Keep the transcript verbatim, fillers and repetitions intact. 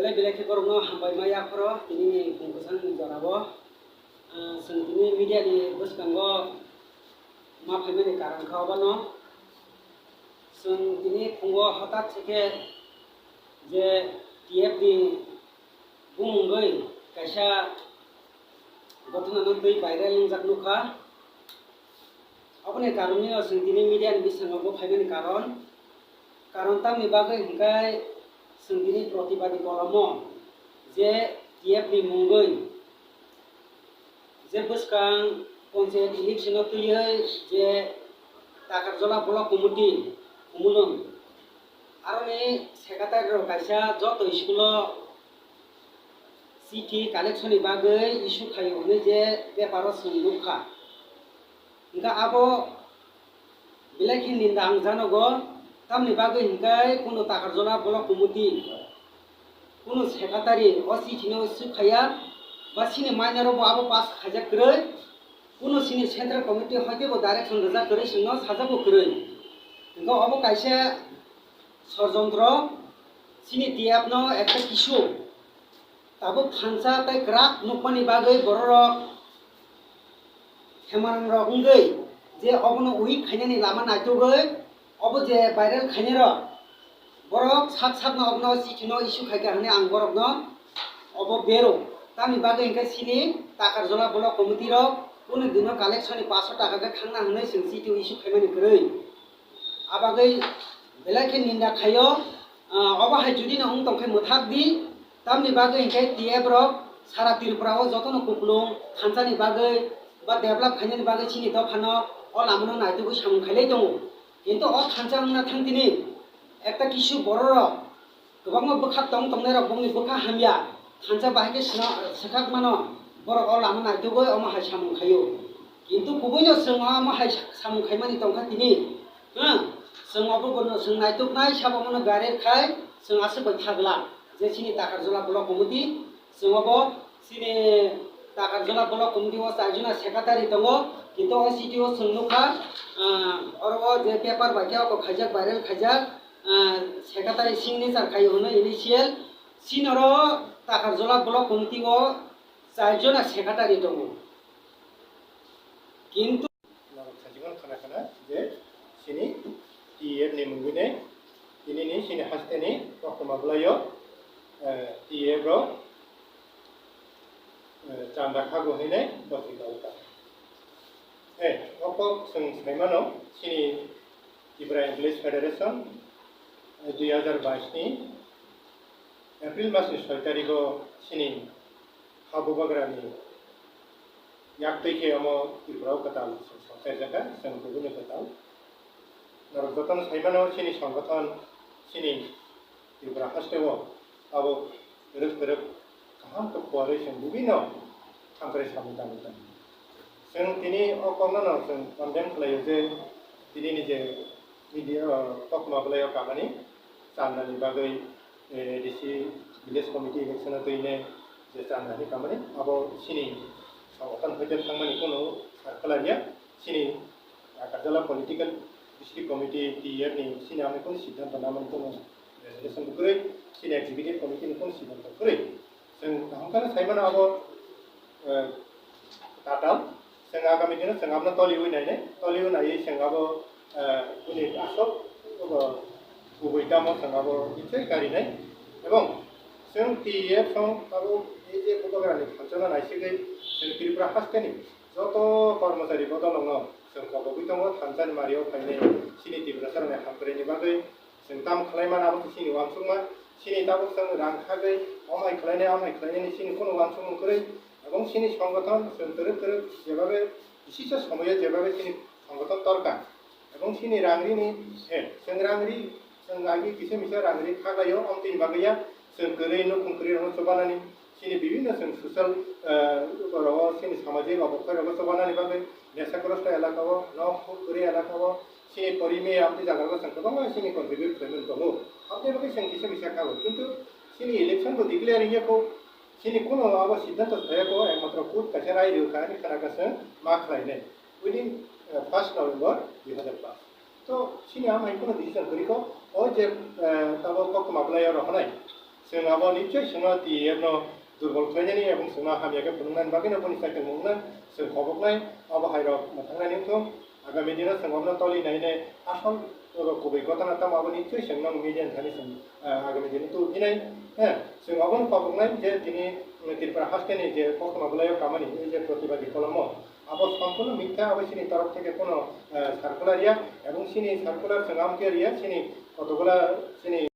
Belai belai khe borokno hambai ma yaphoro tini ni phung kwchang ni jora o. Ah, chwng tini media ni bwskango ma phaimani karon kha obono. Chwng tini phungo hwtat se khe je T F ni bumungwi kaisa ghotona no twi viral wngjak nukha. Aboni karon no chwng tini media ni bisingo bo phaimani karon. Karon tamni bagwi hwnkhe chwng tini protibadi kolomo je T F ni mungwi je bwskang panchayat election o twiwi je Takarjola block committee Khumulwng aroni secretary rok kaisa joto school o chithi collection ni bagwi issue khaio hwnwi je paper o chwng nukha. Hwnkhe abo belai khe ninda ang janogo, tamni bagwi hwnkhe kunu Takarjola block committee kunu secretary o chithi no issue khaiya ba chini minor o bo abo pass khaijak kwrwi, kunu chini central committee hoite bo direction rijak kwrwi chwngno sajak bo kwrwi. Hwnkhe obo kaisa Sorojontro, chini T F no ekta kisu tabuk thansa tei kwrak nukmani bagwi bororok hemanrok wngwi je obono weak khainani lama naitugwi obo je viral khainai rok borok sak sakno obono chithi no issue khaikha hwnwi ang borokno obo bero. Tamni bagwi hwnkhe chini Takarjola block committee rok kunu dino collection ni paanch sho taka khe thangna hwnwi chwng chithi issue khaimani kwrwi. Abagwi belai khe ninda khaio, ah, obo hai jodi no wng tong khe mwthak di, tamni bagwi hwnkhe T F rok sara Tripura o jotono kupulung thansa ni bagwi ba develop khainani bagwi chini dopha no o lama no naitugwi samung khailai tongo. Kintu o thansa wngna thang tini ekta kisu borok rok kwbangma bwkha tong tongnai rok bongni bwkha hamya thansa bahai khe swna-, swkak mano borok o lama naitugwi omo hai samung khaio. Kintu kubui no chwng omo hai sa-, samung khaimani tongkha tini. Hwng, chwng obo bono chwng naituknai sabo mono gari khai chwng aswk bai thagla je chini Takarjola block committee chwng obo chini Takarjola block committee o char jona secretary tongo, kintu o chithi o chwng nukha, ah, oro o je paper bai khe oko khaijak, viral khaijak, ah, secretary signature khai hwnwi initial, chini oro Takarjola block committee o char jona secretary tongo. Kintu norok sajwkno khna khna je chini T F ni mungwini tini ni chini haste ni koktwma bwlaio, eh, T F rok, eh, chanda khago hinwi potrika wngkha. Eh, o kok chwng saimano chini Tripura Employees Federation, eh, dui hajar bais ni April mas ni soi tarikh o chini ha bubagra ni yak twi khe omo Tripura o kwtal chwng sokchai jakha, chwng kubuni kwtal. Norok jotono sai mano chini songgothon chini Tripura haste o abo twrwk twrwk kaham khe kuarwi chwng bibino hamkrai samung tangwi tongo. Chwng tini o kokno no chwng condemn khlaio je tini ni je media, o, koktwma bwlaio kamani chandani bagwi, eh, A D C village committee election o twinai je chandani kamani abo chini songgothon hoite thangmani kunu sar kwlaiya. Chini Takarjola political district committee T F ni chini amni kunu siddhanto namani kunu resolution kwrwi, chini executive committee ni kunu siddhanto kwrwi. Chwng kaham khe sai mano abo, eh, tatal. Chwng agami dino chwng abono toliwi nainai, toliwi naiwi chwng abo, eh, bini aswk, abo kubui tamo chwng abo nichoi karinai. Ebong chwng T F song abo ei je bubagrani thansa no naisigwi chwng Tripura haste ni joto kormochari bodolrokno chwng kobogwi tongo, thansa ni mario phainai chini Tiprasa rokni hamkrai ni bagwi. Chwng tamo khlai mano, abo khe chini uansukma. Chini tabuk chwng rang khagwi, omo hai khlainai, omo hai khlainai, chini kunu uansukmung kwrwi. Ebong chini songgothon, chwng kwrwk kwrwk, jebabe, bisisa somoyo jebabe chini songgothon torkar. Ebong chini rangri ni, eh, chwng rangri, chwng agi kisa misa rangri khaklaio, omtini bagwi ya, chwng kwrwi, nukhung kwrwi rokno chubanani, chini bibhinno chwng social, eh, rogo, chini samajik obokhai rogo chubanani bagwi, nesagrosto elaka o, nok kwrwi elaka o, chini porimi amtwi jaga rok chwng kwbangma chini contribute khlaimani tongo. Amtwi bagwi chwng kisa misa khago. Kintu chini election bo declare wngya kho, chini kuno abo siddhanto thaya kho, ekmatro court kaisa rai rwkha ani khana kaisa ma khlainai. Within, eh, first November dui hazar paanch. To chini amhai kuno decision kwrwi kho, o je, eh, tabo koktwma bwlaio rohornai. Chwng abo nichoi chwngno T A F no durbol khlainani ebong chwngno hamya khe phunuknani bagwino boni cycle mungno chwng khoboknai, abo hairok mwthangnani wngthung. Agami dino chwng obono toli nainai asol kubui gotana tamo abo nichoi chwngno media ni thani chwng, ah, agami dino tubinai. He, chwng obono khoboknai je tini Tripura hasteni je koktwma bwlaio kamani, ei je protibadi kolomo, abo sompurno mitha, abo chini torok theke kono, ah, circular ya, ebong chini circular chwng amkhe riya, chini kotokgola chini